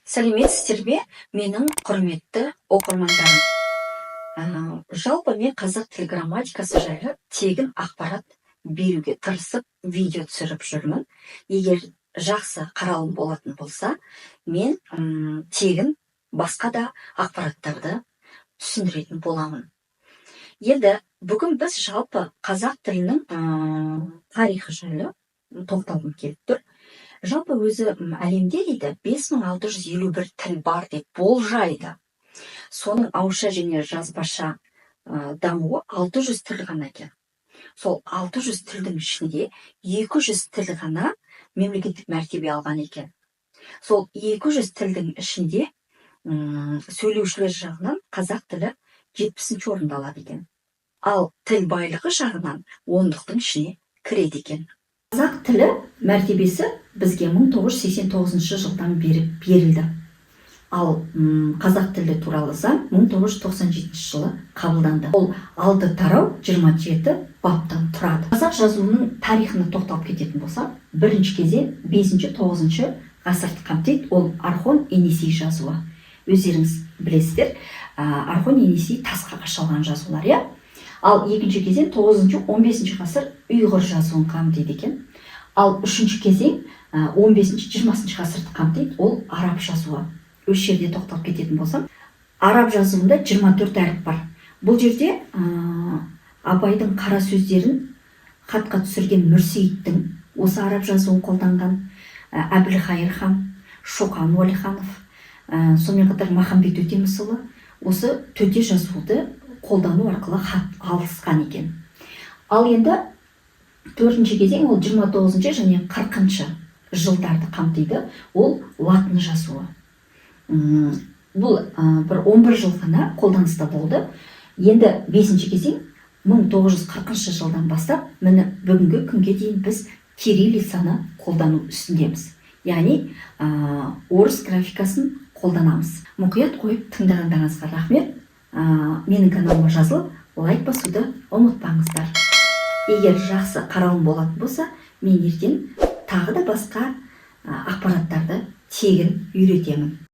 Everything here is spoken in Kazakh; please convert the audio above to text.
Сәлеметсіздер ме, менің құрметті оқырмандарым! Жалпы мен қазақ тіл грамматикасы жайлы тегін ақпарат беруге тырысып, видео түсіріп жүрмін. Егер жақсы қаралым болатын болса, мен тегін басқа да ақпараттарды түсіндіретін боламын. Енді бүгін біз жалпы қазақ тілінің тарихы жайлы тоқталғым келіп тұр. Жалпы өзі әлемде, дейді, 5651 тіл бар деп болжайды. Соның ауызша және жазбаша дамуы 600 тіл ғана екен. Сол 600 тілдің ішінде 200 тіл ғана мемлекеттік мәртебе алған екен. Сол 200 тілдің ішінде сөйлеушілер жағынан қазақ тілі 70-ші орынды алады екен, ал тіл байлығы жағынан ондықтың ішіне кіреді екен. Қазақ тілі мәртебесі бізге 1989 жылдан бері берілді. Ал қазақ тілі туралы заң 1997 жылы қабылданды. Ол алты тарау, 27 баптан тұрады. Қазақ жазуының тарихына тоқталып кететін болсақ, бірінші кезең 5-9 ғасырды қамтиды. Ол Орхон Енисей жазуы. Өздеріңіз білесіздер, Орхон Енисей тасқа қашалған жазулар, иә. Ал екінші кезең 9-15 ғасыр, ұйғыр жазуын қамтиды екен. Ал үшінші кезең 15-20 ғасырды қамтиды, ол араб жазуы. Осы жерде тоқталып кететін болсам, араб жазуында 24 әріп бар. Бұл жерде Абайдың қара сөздерін хатқа түсірген Мүрсейіттің осы араб жазуын қолданған, Әбілхайыр хан, Шоқан Уәлиханов, сонымен қатар Махамбет Өтемісұлы осы төте жазуды қолдану арқылы хат алысқан екен. Ал енді төртінші кезең, ол 29 және 40 жылдарды қамтиды, ол латын жазуы. Бұл бір 11 жыл ғана қолданыста болды. Енді бесінші кезең 1940 жылдан бастап, міне, бүгінгі күнге дейін біз кириллицаны қолдану үстіндеміз, яғни орыс графикасын қолданамыз. Мұқият қойып тыңдағандарыңызға рахмет. Менің каналыма жазылып, лайк басуды ұмытпаңыздар. Егер жақсы қаралым болатын болса, мен ертең тағы да басқа ақпараттарды тегін үйретемін.